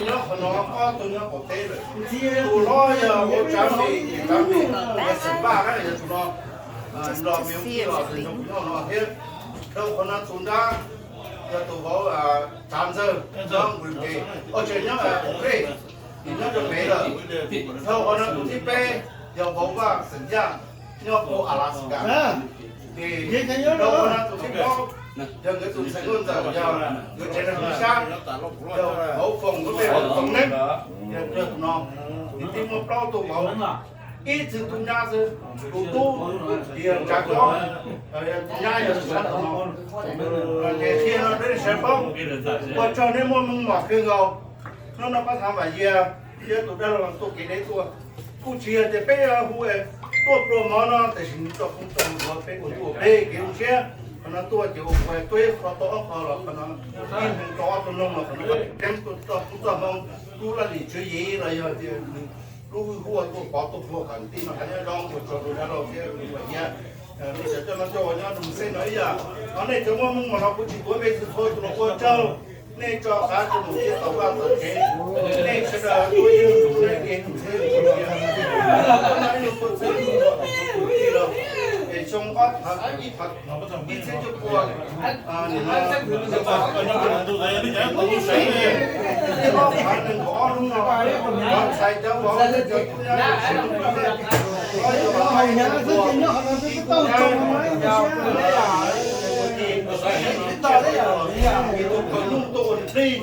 Nyob qhov no ob tug nyob qaum teb lawm. Tus hlob yog Hauv Tsav Mem, Tsav Mem, yog Xeem Vaj na, yog tus no. Los Mem Ua Kij los tus nyob no thiab. Dhau qhov no tus nrab yog tus vauv Tsav Ntxawg, nyob Nqus Pem, ua tsev nyob Nqus Pem, nws nyob rau pem lawm. Dhau qhov no tus thib peb yog vauv Vaj Xeem Yaj, nyob puag Alaska. Ces dhau qhov no tus thib plaub yog nkawd tus ntxhais Nkauj Ntxawm, yog nkawd tsev neeg Hmoob Sab, yog vauv Foom, nkauj me Foom Neeb, yog tus no. Ces twb muaj plaub tug vauv, ib txwm tus nyab xwb, tus tub yog Tsav Kob, tus nyab yog tus sab tom no. Ces qhia no rau nej sawv daws paub, ua tsaug nej muaj hmoo mom kawg nkaus. Hnub no pab thav Vam Yias thiab tus dab laug tuaj kev deb tuaj, kuj tsis yog tias peb hu tuaj pluas mov no, tiam sis nws txoj koob txoj hmoov peb ua tuaj peb kev zoo siab. Qhov no tuaj ces ua kuv tuaj ib qho tau ob qho los qhov no, ib hmoov tau ob tug noog los qhov no, teeb txoj koob txoj hmoov, lub laj lim tswv yim los yog tias nws lub hwj huaj tuaj pov tuaj puag kom tij no hais nyob zoo, ua tsaug rau dab laug thiab Vam Yias. Nej cov coj no coj ua nyob rau Mus Xeeb no ib yam, ho nej cov muaj hmoo mom no kuv tsis tuav npe txhua tus los ua tsaug. Nej tso qav tso num thiab tau vaj tau tsev, nej sawv daws tuaj ib lub txhua leej kev num txhua leej txhua tia, tuaj noj ib lub txhua txhua tus tij los, es xyoo ob phav ib phav ib txhiab cuaj pua, nim no ob phav nees nkaum ob hnub no, cov ntxhais cov vauv cov tub nyab sib hlub, tus kawm nuj tuaj ua nws plig,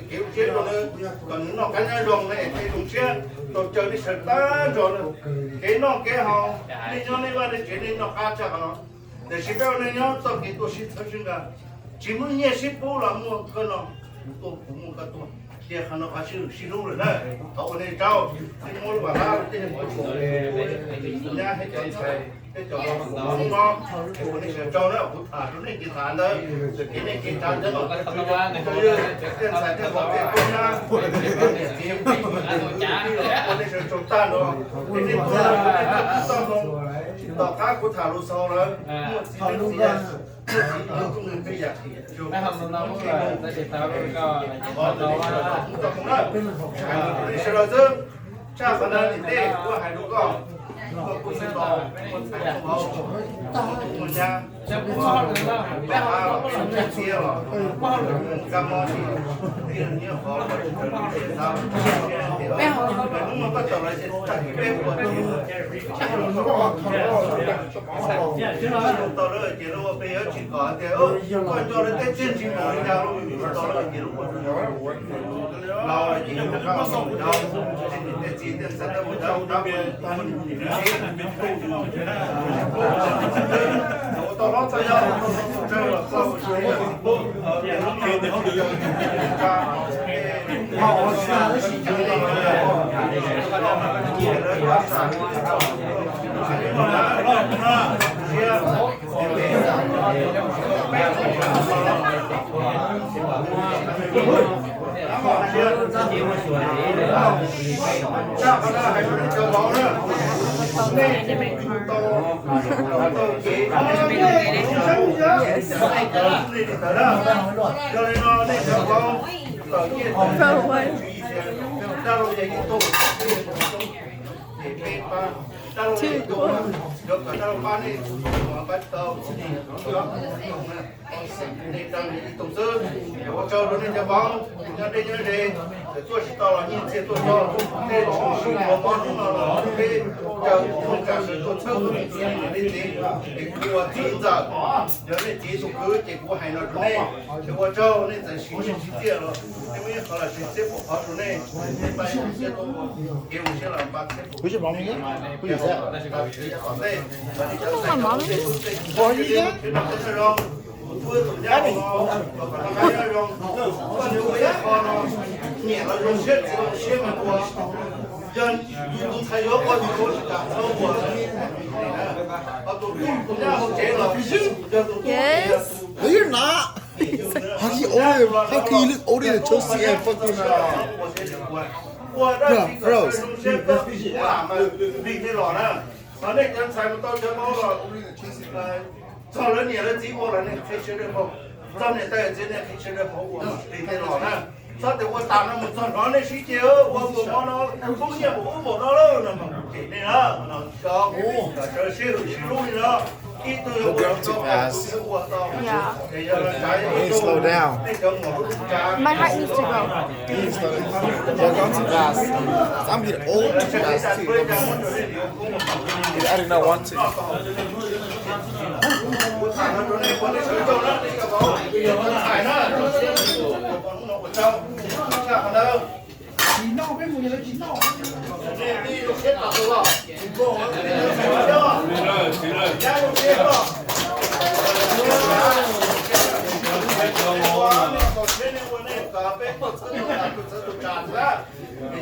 kev ua siab rau nws, kom nws noj qab nyob zoo na, es tej zoo siab tau caw nej sawv tag nrho na. Kev noj kev haus, nej nyob nej vaj nej tsev nej noj qab tshaj qhov no. Tiam sis peb ua neej nyob txoj kev tuaj sib txhawb sib nqa, tsis muaj nyiaj sib pub los muaj koj noj kuv tuaj, kuv muaj koj tuaj. Ces qhov no qhov sib hlub lawm na. Thov ua nej tsaug, nej muab lub vam hlab tej nyab thiab cov ntxhais thiab cov vauv no, es ua nej sawv tsaug na, kuv tham rau nej kev tham ntawd, txawm kev nej kev tsav ntawd los, tej ntxhais tej vauv tej tub nyab, niam txiv, ua nej sawv tsaug tag nrho. Es nej tuaj, nej tuaj txog mus, tom qab kuv tham lus xaus lawm, muaj txiv muaj txiv, muaj txiv muaj tub nkeeg peb yam, nej sawv daws xwb. Tshaj qhov ntawd niam tij, kuv hais rau koj, koj kuj xwb tos, muaj ntxhais muaj vauv, muaj nyab, muaj pab los, muaj txiv los, muaj kab mob li, nyob qhov los, hnub no koj tawm los ces tag kis peb ua tsis tau lawm ces lub ua peb yuav tsis kom tias koj nco lawv tej txiaj ntsig mus li cas los tsis tau lawm ces lub ua los ces yog mus qab los mus dab, tej txiv tej ntxhais tej mus dab mus dab, ua tau hlob txog yau, tsawg los txog ua tsis tau, lub no Bro, what? Dude, what? Ua tsaug rau nej cov vauv, nyob deb nyob ze, txawm tuaj tsis tau los nyiaj txiag tuaj tso, nej tshwm sim ua mob hnub no los peb caw tus neeg tsa sawv tuaj txhawb tus nej txiv, nej txiv, es kuv ua txiv ntxawm, yog nej txiv tus kwv ces kuv hais no rau nej, es ua tsaug nej txawm siv nej txiv txiaj los, nej muaj ib qho los siv txiaj pub qhov rau nej, nej npaj siab tuaj ua, kev ua siab los npaj txiaj pub. Yes. How do you older? How can you look older than Chelsea and fucking uh, yeah, bro? Txog lawv niam lawv txiv ua los nej qhib siab dawb paug, txog niam tais txiv nej qhib siab dawb paug ua mas plig tej los na. Txhob tias ua tas no mus txog hnov nej sib ceg ua npaum no, poob nyiaj npaum ub npaum no lawm no mas kuv cem nej na. Sawv sib hwm sib hlub li no, ib tug yuav ua tau, ib tug yuav ua tau. Ces yog li ntawd nej cov muam lub tsav. My height needs to go. You're going too fast. I'm getting old too fast too. I do not want to.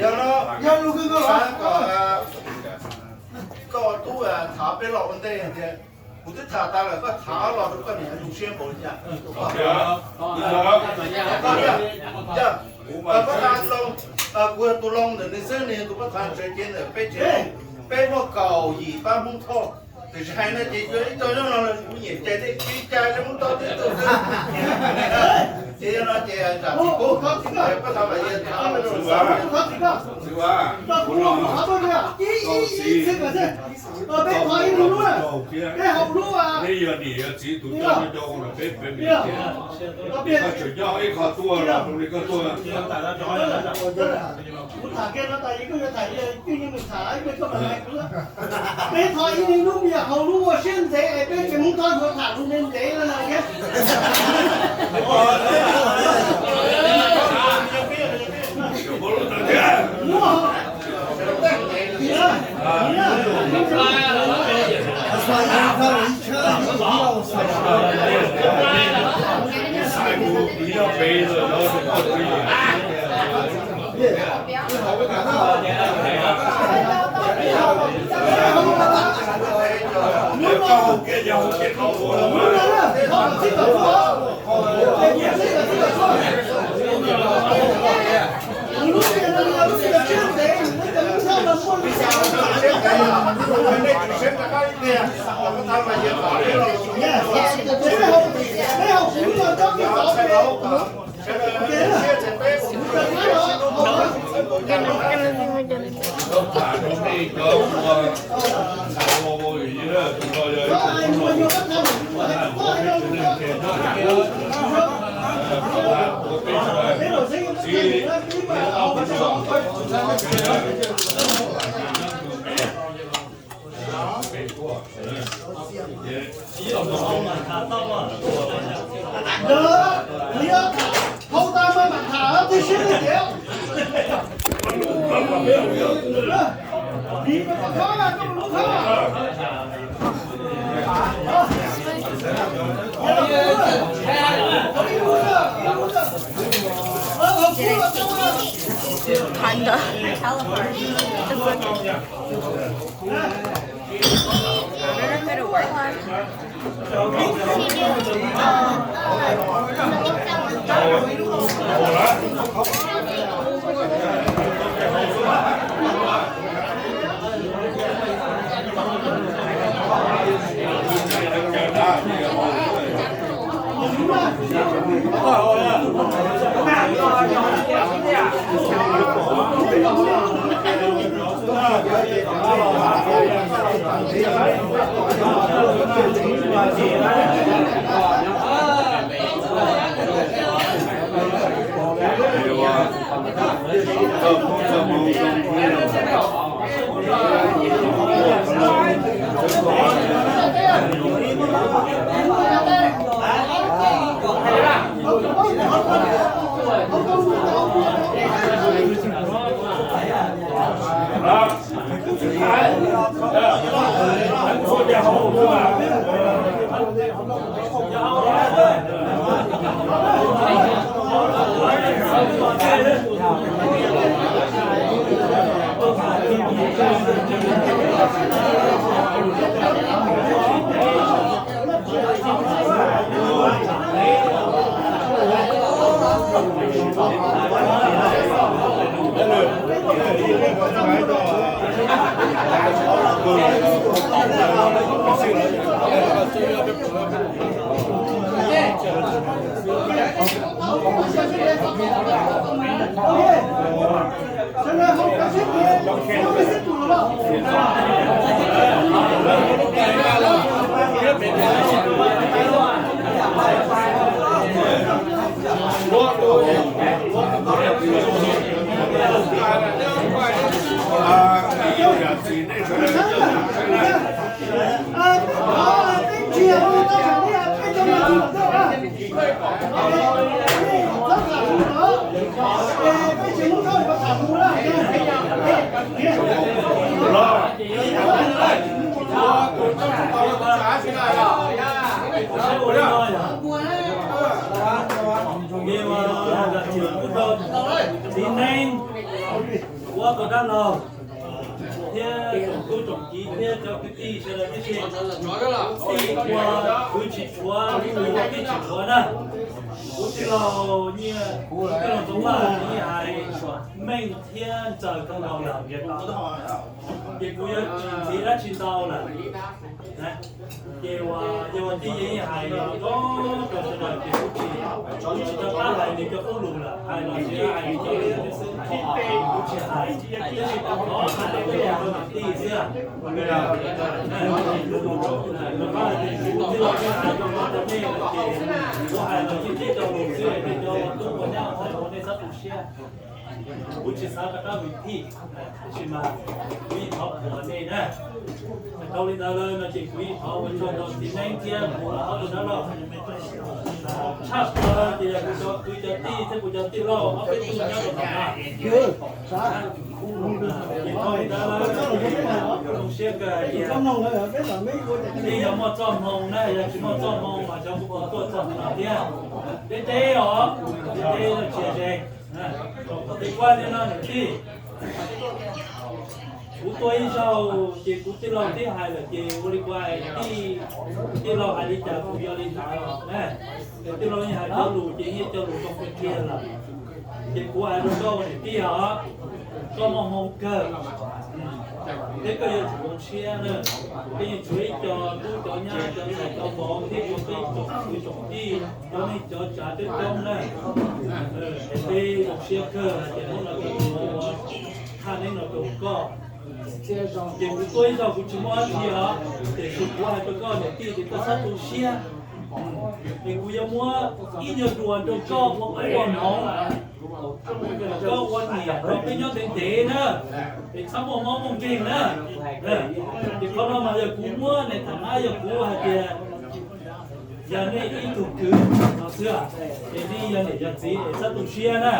Yog no, yog lus kawg nkaus, koj tub tham peb los ua ntej tias kuv twb tham tas lawm, koj tham ob los rau koj niam zoo siab npaum li cas? Kuv yog tus loo ntawm nws xwb, nws yog tus pab thav tsev, ces ntawm peb tsev peb muaj kaum yim pab Hmoob Thoj. Tiam sis hais no ces ib co nyob no los kuv nyiam cai thiab, tsis cai li Hmoob Thoj tib tug xwb. Ces yog no ces zam txim pub, pab thav Vam Yia tham. Peb yog niam yog txiv tus coj coj ua peb peb me tiag. Koj tseem nyob ib qho tuaj los rau li koj tuaj. Peb thov ib lub me nyuam hauv lub ua siab ntxeev es peb tsev Hmoob Thoj yuav tham lus ntev ntev no na thiab. Kinda. It's okay. I don't know if it'll work. Txiv neeb, ua tus dab laug thiab tsoom tub tsoom kiv thiab cov kwv tij sawv daws tib si, tij ua kwv tsis tshuav, tij ua tij tsis tshuav na. Kuv tij laug Nyiaj, kuv tij laug Ntxoov Vaj yeej hais meej thiab ntxaws kawg nkaus lawm, ces kuv yuav tsis ntxiv dab tsi ntau lawm. Ces uas yog ua tij yeej hais rau sawv daws ces kuv tsis, kuv tsis tau pab hais nws cov qub lus lawm, hais los sis hais nws cov lus xwb, kuv tsis hais, tab sis kuv thov hais rau niam tij xwb. Kuv tij laug hais rau nej ces kuv hais los yeej tib rau lus xwb, ces cov tub ua nyab ua ntxhais ua nej txhob tu siab. Kuv tsis xav rov qab vim thij, tab sis mas kuv yeej thov qhuas nej na. Dhau li ntawd lawm no ces kuv yeej thov ua tsaug rau txiv neeb thiab kuv ob tug dab laug. Tshaj plaws ces yog kuv cov kwv cov tij thiab kuv cov tij laug ob peb tug nyob rau tom no. Ces dhau li ntawd lawm, zoo siab kawg hais tias nej yog muaj txoj hmoo na, yog tsis muaj txoj hmoo mas xyov kuv puas tuaj txog no thiab. Deb deb os, deb deb no tsis yog ze. Tej kuab li no niam tij, kuv tuaj ib zaug ces kuv tij laug twb hais lawm ces ua li kuv hais, tij, tij laug hais li cas kuv yuav li ntawd. Tij laug yeej hais cov lus ces yeej cov lus zoo tiag tiag lawm. Ces kuv hais rau koj ua niam tij os, koj muaj hmoo kawg, thiab koj yuav tsum zoo siab na. Koj yeej tshuav ib co tub cov nyab cov ntxhais cov vauv thiab ua peb tsoom kwv tsoom tij, cov neej cov tsav coob coob na. Es peb zoo siab kawg hais tias hnub no kuv ua thaj neeb no rau koj. Ces kuv tuaj ib zaug kuv tsis muaj dab tsi os, tiam sis kuv hais rau koj niam tij ces koj txhob tu siab. Es kuv yuav muab ib nyuag duas rau koj ua qoob ua hmoov, koj ua niam rau peb nyob ntev ntev na, es txhob muaj mob muaj nkeeg na. Ces qhov no mas yog kuv muab ne, tham na yog kuv hais tias yog nej ib tug kwv no xwb, es nej yog niam yog txiv es txhob tu siab na.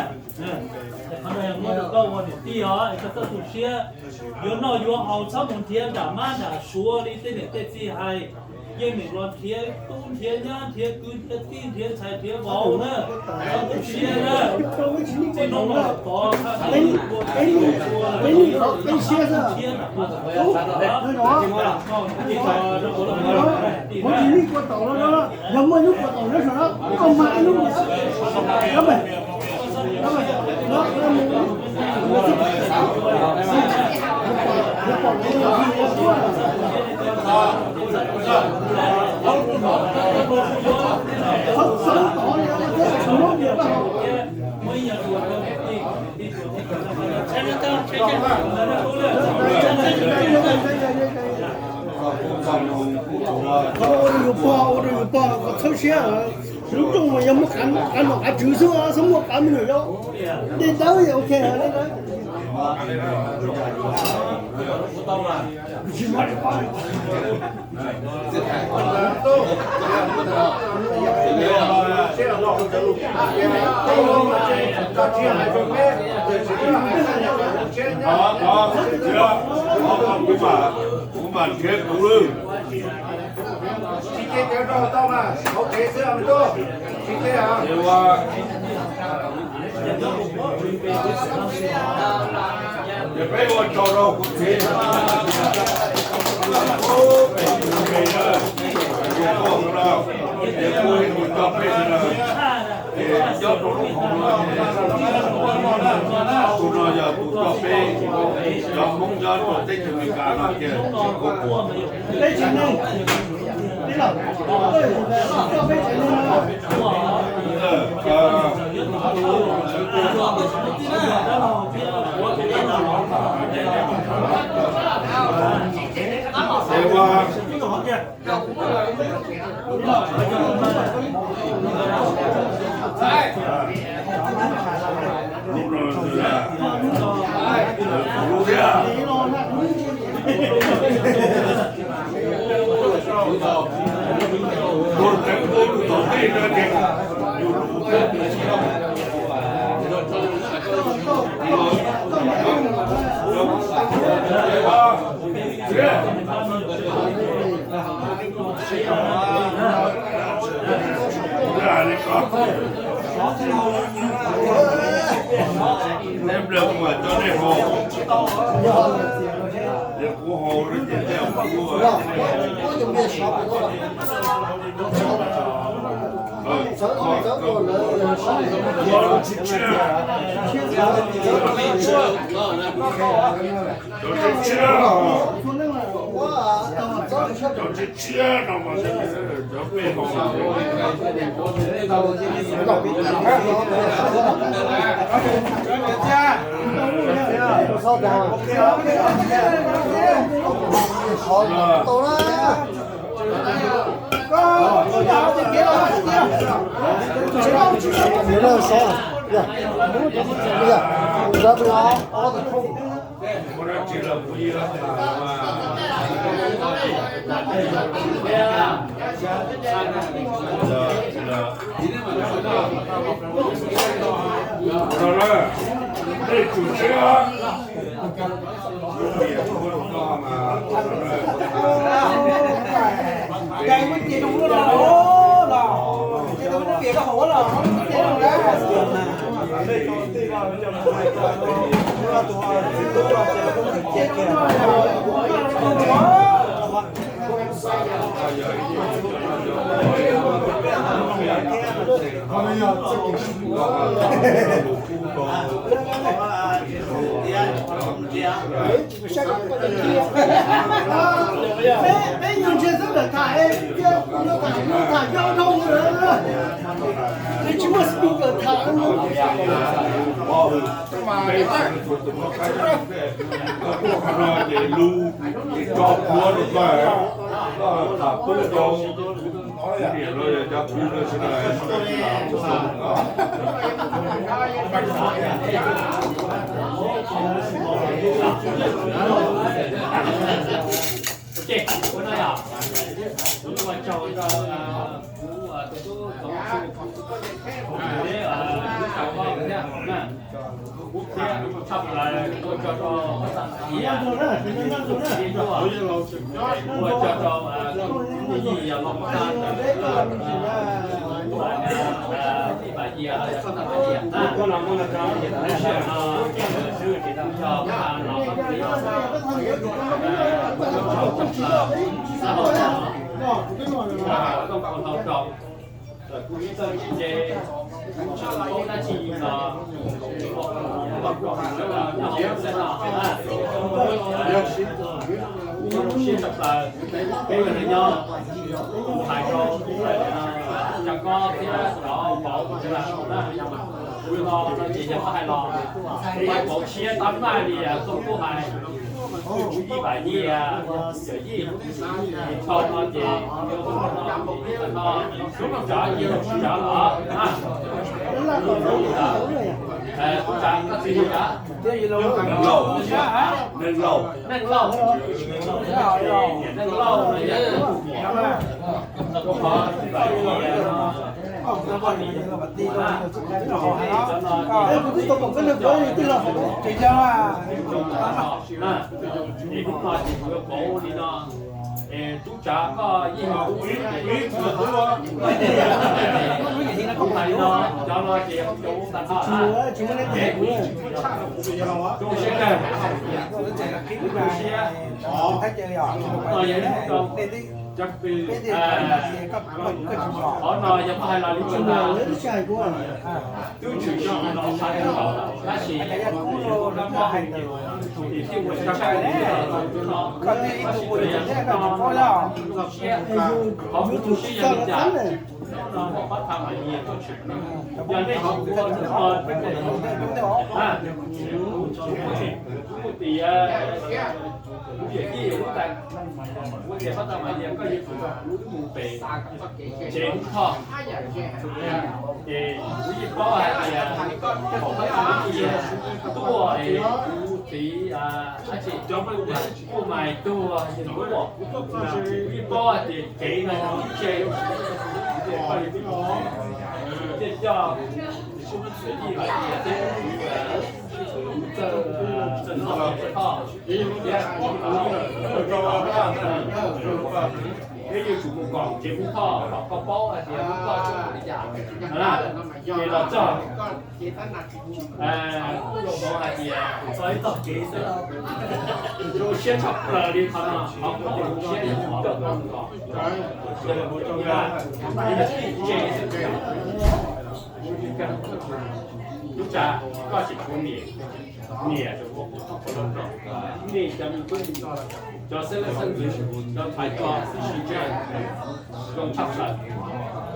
Qhov no yog muab rau koj ua niam tij os, es koj txhob tu siab. Yuav noj yuav haus txhob mus nrhiav nram mab nram suav li tej niam tej txiv hais, yeej meem los nrhiav tub nrhiav nyab nrhiav kwv nrhiav tij nrhiav ntxhais nrhiav vauv na, txhob tu siab na. Txij hnub no tod, Ua rau yus pog, ua rau yus pog kom txhawb siab. Lub rooj mas yog muaj qav nom qav tswv xwb, txhob muaj qav me nyuam yaus. Dej dawb ok. Kuv mam nrhiav kuv lawm. Tsis ces cov rau tau mas hauv tsev xwb me tub. Tsis ces ces peb ua tso rau kuv txiv. Ces kuv tus coj peb sawv daws, ces nyob rau lub hauv no, tus no yog tus coj peb, cov Hmoob nyob rau teb chaws Amelikas no ces kuv ua Neb nplawg kuv mam coj nej haus, yog kuv haus ces neb ua. Cov tshiab tshiab no mas cov peb haus. Tej tsum tshiab. Peb nyuag ntsia xwb lawm tham, tham yau dhau lawm, tsis muaj speaker tham. Ces lub tso puav rau koj, tham pub rau niam los yog cov kwv no sawv daws. Ces ua no yog kuv ua tsaug rau kuv tus tub Txoov Xwm, kuv thiab tshaj plaws ua tsaug rau Xias, ua tsaug rau Yij los Paj Tawm, Ib Pas Yia, Paj Tawm Yia na, lub sij hawm no sawv daws twb tsis tau coj los, tooj ua hlau rau kuv ib txawj tsis nce, kuv tsis paub dab tsi los, sawv daws nyob hauv xwb no na. Zoo siab tshaj plaws peb yog neeg nyob, kuv hais rau cov koj thiab cov vauv sawv daws na. Kuv los no ces yog koj hais los, kuv hais vauv tshiab tab maj li, koj kuj hais, kuv Ib Pas Yia, kuv Yawm Yij, thaum no ces no, tsav yog tsav los, tub tsav koj txiv yog tsav, neeg laus, neeg laus, neeg laus no yog kuv qhov Ib Pas Yia no. Ces hnub no ces kuv yuav pauv li no, es tub tsav koj yeej hu ib tug tub, kuv hais li no, cov no ces yog cov ub tag nrho na. Zoo siab kawg, zoo siab. Hnub no yog ib hnub zoo, cov pw, qhov no yog koj hais los li ntawd na, twb tshwm sim los tshaj tawm tab sis kuv hais tias tim thiaj ua tshaj tawm no, tab sis yog no zoo siab, qhov kuv zoo siab yog li cas, hnub no muaj pab tha mas nyias tuaj tshwm, yog nej tsis ua hnub no, kuv tias kuv yawm yij lub tais, kuv tias pab tha mas nyias koj yuav tsum kuv mus pem tsev Hmoob Thoj. Ces kuv yeej paub hais tias thaum pab tha mas nyias tuaj es kuv txiv dab tsi kuj mais tuag yeej tuaj, kuv yeej paub hais tias kev no kuv tsis tseg, kuv tias koj yuav tsum, kuv thiaj coj yawm yij los tias txawj, txawj noj txawj thoj thiab kuv Peb yuav tsum mus koom tsev Hmoob Thoj kom koj paub hais tias Hmoob Thoj txoj kev li cas na. Ces los txog, kuj zoo hais tias txog ib txoj kev xwb, zoo siab tshaj plaws li qhov no, qhov kuv zoo siab yog koj mus koom. Ces lawv mus rau yog tse xwb. Tub Tsav, koj tseem tshuav niam, niam tseem ua qhov rooj qhov loj rau nej cov me tub me nyuam, cov xeeb leej xeeb ntxwv, cov thaiv cos xib si ntsa, zoo tshaj plaws.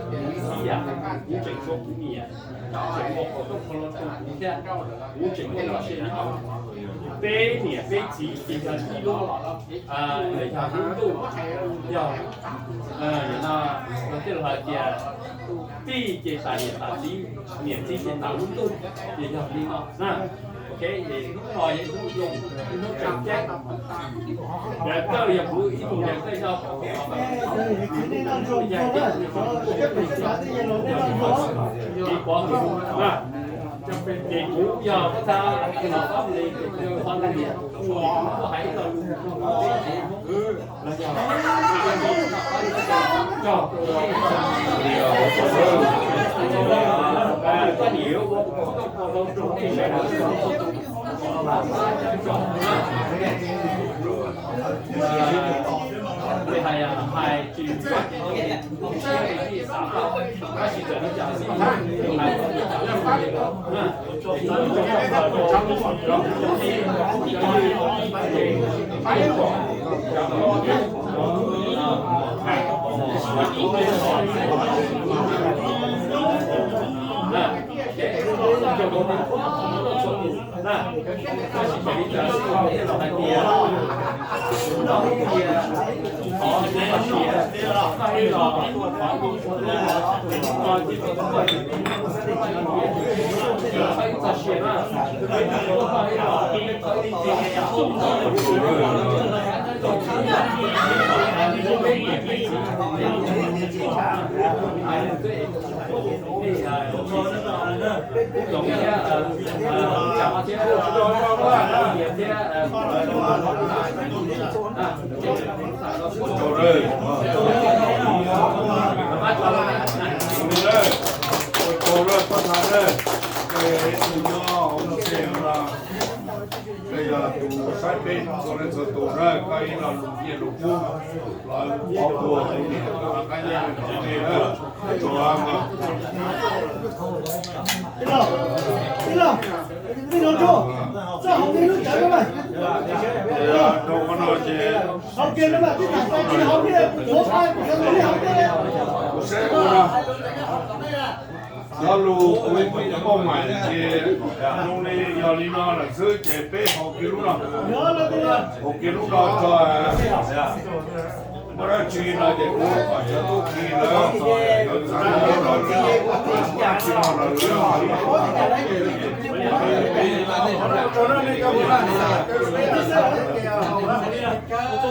Kuv ib yam, kuv tseem tshuav kuv niam, tseem ua qhov rooj qhov loj rau kuv thiab, kuv tseem muaj lub siab nyob. Peb niam peb txiv ces yog ib lub, yog lub ntuj, yog no, tej laus hais tias tij ces tas niam tas txiv, niam txiv ces tas lub ntuj, ces yog li no na. Ok, es hnub no yog hnub zoo, hnub tseem ceeb. Dav kawj yog kuv ib tug dav kawj nyob, kuv pov hwm na. Ces kuv yog pab tha, kuv hais ib lo lus rau peb tsev Hmoob los yog koj niam yuav ua rooj qhov loj rau nej sawv daws. Hais, hais tsis Yog tus saib peb txhua leej txhua tus na, koj ib lo lus nyiaj lus kub los ua tus niam tus qab nyiaj tus txiv na. Rau qhov no ces kuv saib ua no. Lo lus kuv ib tug poj maim ces zoo li yog li no lawm xwb ces peb haus kiag lub no, haus kiag lub no tso. Muaj dab tsi no ces kuv kom cov tub ki lawv, cov txheeb lawv, cov txiv no lawv.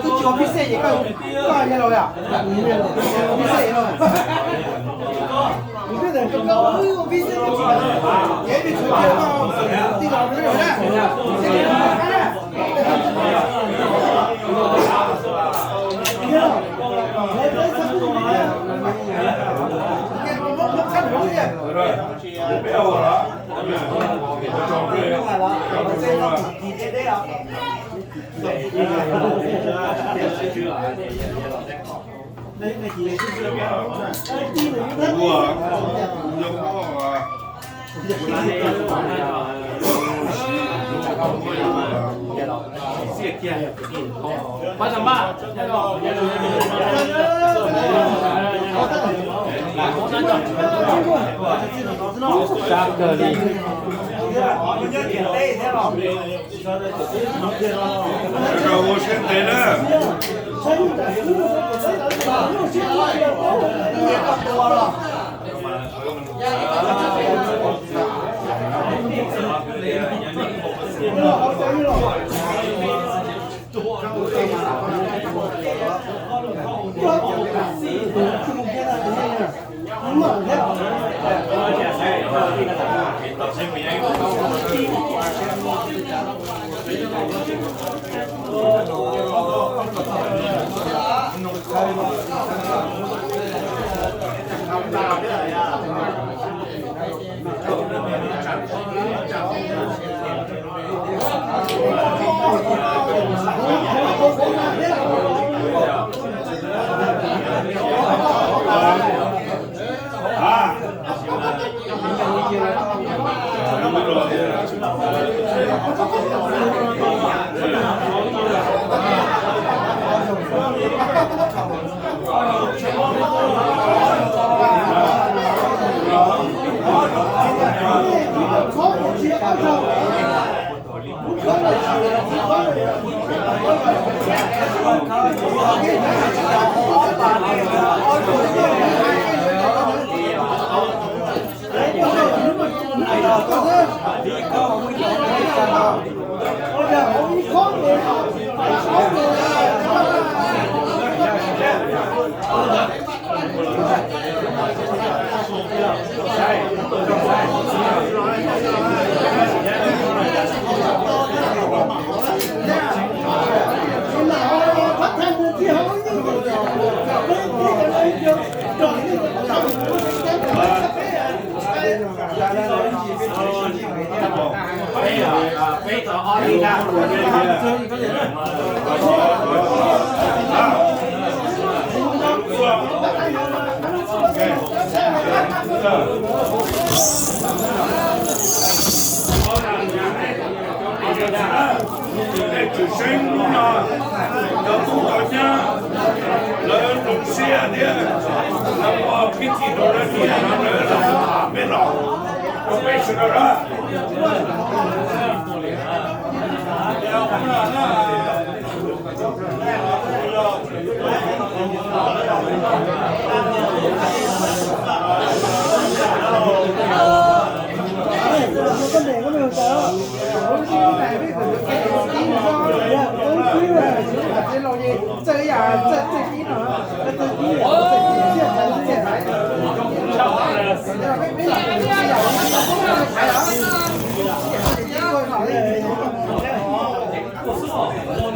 Kuv tsis ua pib xej ces koj, koj yog los yom? Ua pib xej no. Kuv twb tias koj ua pib xej ces, ces peb tshuav kiag koj tij laug na. Sab kawg li. Ua siab ntev na. Tshwm seeb hnub no, cov tub cov nyab lawv zoo siab thiab, lawv ua pib txi rau lawv niam no lawv los tham peb los rau peb sawv daws na.